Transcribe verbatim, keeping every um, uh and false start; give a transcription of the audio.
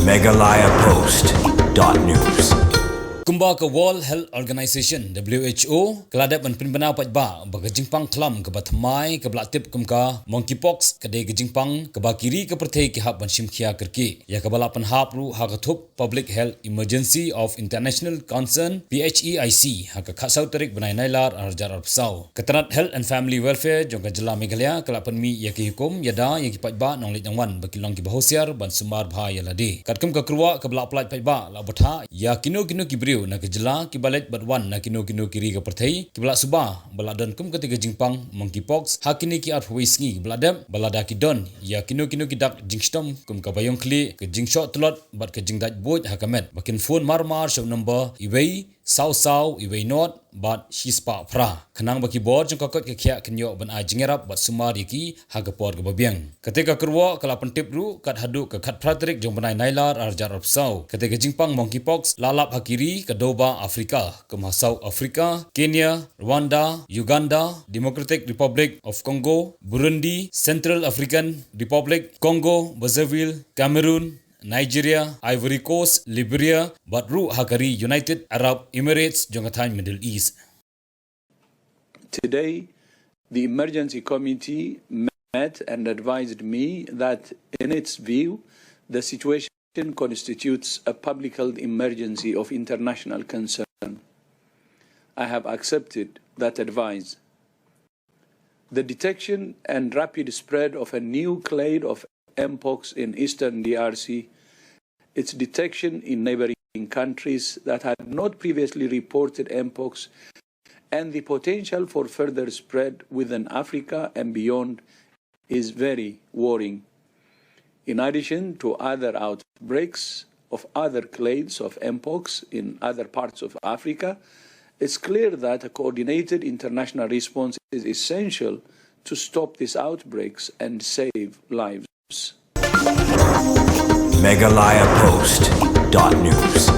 Meghalaya Post dot news. Kumba ka World Health Organization, W H O, ka la dep ban pynbna paidbah ba ka jingpang khlam kaba thymmai kaba la tip kum ka monkeypox ka dei ka jingpang kaba ki ri ka pyrthei ki hap ban shim khia kyrkieh ïa kaba la pynhap ruh ha ka thup Public Health Emergency of International Concern, P H E I C, ha ka khatsaw tarik bnai Nailar arhajar arphew saw. Ka tnat Health and Family Welfare jong ka jylla Meghalaya ka la pynmih ïa ki hukum ïada ïa ki paidbah nongleit nongwan ba ki long kiba husiar ban sumar bha ïa lade. Katkum ka kyrwoh kaba la pyllait paidbah la bthah ïa kino kino ki briew na ka jylla kiba leit bad wan na kino kino ki ri ka pyrthei kiba la suba ba la don kum kata ka jingpang monkeypox ha kine ki arphew wei sngi ba la dep, ba lada ki don ïa kino kino ki dak jingshitom kum ka baïong khlieh, ka jingshoh tlot bad ka jingdait buit ha ka met, ba kin phone mar mar sha u number iwei saw saw iwei not bad shispah phra, khnang ba ki bor jong ka koit ka khiah kin ïoh ban ai jingïarap bad sumar ïa ki ha ka por kaba biang. Kata ka kyrwoh ka la pyntip ruh kat haduh ka khatphra tarik jong bnai Nailar arhajar arphew saw. Kata ka jingpang monkeypox la lap ha ki ri ka dewbah Afrika kum ha South Africa, Kenya, Rwanda, Uganda, Democratic Republic of Congo, Burundi, Central African Republic, Congo Brazzaville, Cameroon, Nigeria, Ivory Coast, Liberia bad ruh ha ka ri United Arab Emirates jong ka thaiñ Middle East. Today, the emergency committee met and advised me that, in its view, the situation constitutes a public health emergency of international concern. I have accepted that advice. The detection and rapid spread of a new clade of mpox in eastern D R C, its detection in neighboring countries that had not previously reported mpox, and the potential for further spread within Africa and beyond is very worrying. In addition to other outbreaks of other clades of mpox in other parts of Africa, it's clear that a coordinated international response is essential to stop these outbreaks and save lives. Meghalaya Post dot news.